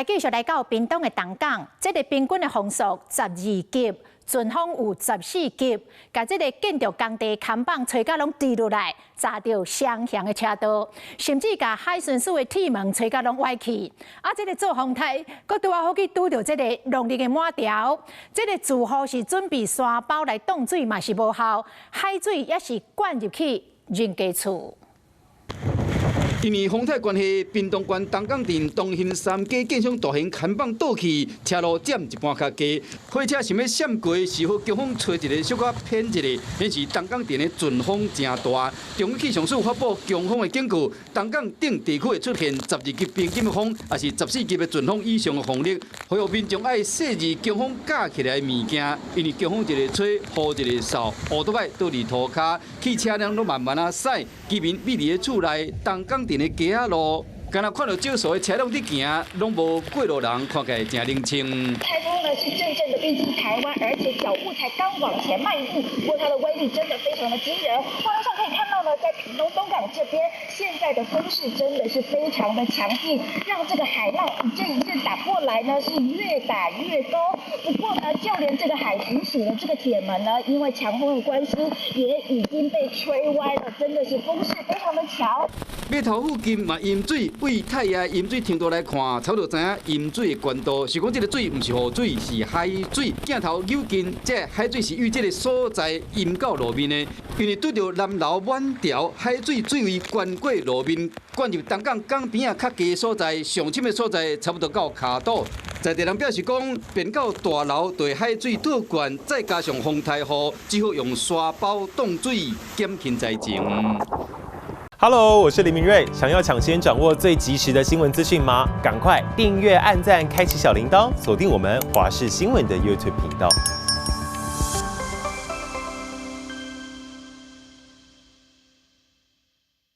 繼續來到屏東的東港，這个平均的風速12級，陣風有14級，共這个建築工地看板吹甲攏跌落來，砸著雙向的車道，甚至共海巡署的鐵門吹甲攏歪去。啊，這个做風颱，閣拄仔好去拄著這个濃日的滿潮，這个住戶是準備沙包來擋水嘛是無效，海水也是灌入去人家厝。因為風颱關係，屏東縣東港鎮東興三街建商大型看板倒去，車路佔一半較低。貨車想欲閃過，是予強風吹一个，小可偏一个，顯示東港鎮的陣風誠大。中央氣象署發布強風的警告，東港頂地區會出現12級平均的風，抑是14級的陣風以上的風力，呼籲民眾愛細緻強風架起來的物件，因為強風一个吹，雨一个掃，烏托邦倒佇塗跤，汽車輛攏慢慢仔駛。居民覕佇咧厝內，東港鎮的街仔路，敢若看著少數的車輛佇行，攏無過路人，看起來誠冷清。颱風呢是陣陣的逼近台灣，而且腳步才剛往前邁一步，不過它的威力真的非常的驚人。畫面上可以看到呢，在屏東東港這邊，現在的風勢真的是非常的強勁，讓這個海浪一陣一陣打過來呢，是越打越高。不過呢，就連這個海巡署的這個鐵門呢，因為強風的關係，也已經被吹歪了，真的是風勢非常的強。碼頭附近嘛淹水，對太陽淹水程度來看，差不多知影淹水的懸度。是講這个水毋是雨水，是海水。鏡頭扭近，這个海水是由這个所在淹到路面的，因為拄著南流滿潮，海水水位懸過路面，灌入東港港邊仔較低所在，上深的所在差不多到跤肚。在地人表示講，變到大樓對海水倒灌，再加上風颱雨，只好用沙包擋水減輕災情。 Hello，我是林明瑞。想要搶先掌握最及時的新聞資訊嗎？趕快訂閱、按讚、開啟小鈴鐺，鎖定我們華視新聞的 YouTube 頻道。